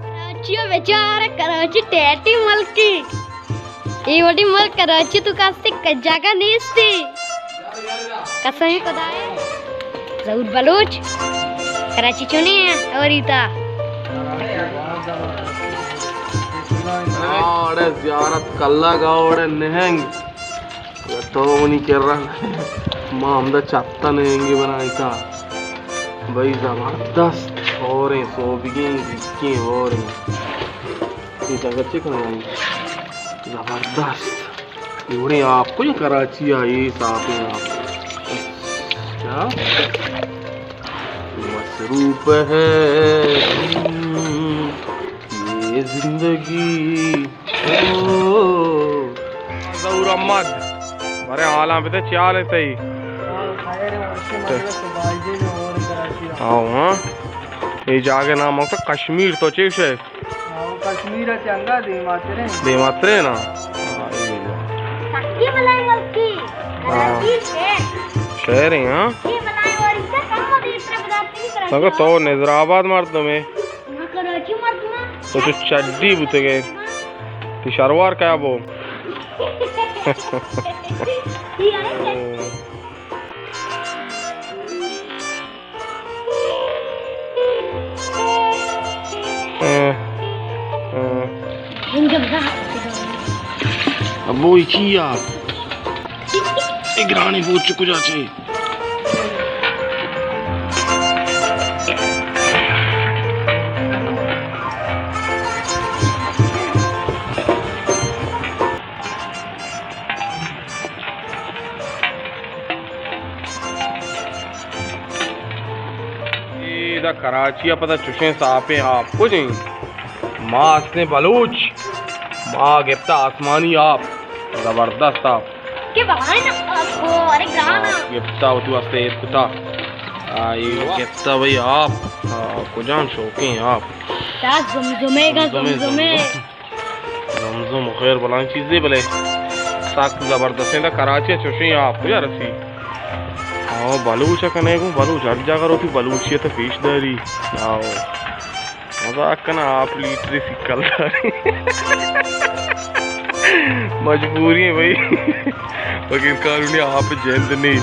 کراچی ءَ بچار، کراچی ٹیٹی ملکی۔ اے وڑی ملک کراچی تو کسے ک-، جگہ نیستی۔ قسم خدا ہے۔ ظہور بلوچ، کراچی چونے ہیں اور ایتا۔ آڑے زیارت کلا گاوڑے نہنگ۔ تو منی کرا ما ہمدا چپتا نہنگی بنائیتا۔ بھائی زبردست، اور ہیں سوبگیں، زکیں اور ہیں۔ یہ جگہ چی کرنا ہے؟ زبردست۔ یہ وڑیں آپ کو یہ کراچی آئی، صاف ہیں آپ۔ کیا؟ مصروف ہے یہ زندگی۔ او۔ ظہور احمد، برے حالاں بدے، چی حال ہے تئی؟ ہاں، ہاں۔ اے جاگہ نام ہوتا کشمیر، تو چیش ہے؟ ہاں، کشمیر ہے، چنگا دیماترے۔ دیماترے نا؟ ہاں، اے جا۔ سکی بلائیں ملکی۔ ہاں۔ شہر ہے، ہاں؟ یہ بلائیں اور اس سے کم ہوتی، اس طرح بلائیں نہیں کرا۔ مگر تو نظر آباد مردم ہے۔ تو چو چڈی بوتگے۔ تی شروار کیا بو؟ ابو، ای چیا؟ اے گرانی بوچ کجا چے؟ اے دا کراچی ءَ پدا چوشیں ساپیں آپ کجیں؟ ما ہستیں بلوچ، ما گپتا آسمانی آپ، زبردست آپ۔ کہ بہائیں آپ کو، ارے گرانا۔ ہاں، گپتا وتی واسطے ایر کتا۔ آ، یہ گپتا بھائی آپ، آ، کجام شوقیں آپ۔ تا زمزمے گا، زمزمے، زمزمے۔ زمزم۔ زمزم خیر بلائیں چیزے، بلے سک زبردستیں۔ دا کراچی ءَ چوشیں آپ کجا رسی؟ آ، بلوچ ءَ کنے گوں، بلوچ ہر جاگہ روتی بلوچیت ءَ پیش داری۔ آؤ۔ مزاق کنا، آپ لیٹریسی کلدار۔ مجبوری ہے بھائی۔ فقیر قانونی آپ جند نہیں۔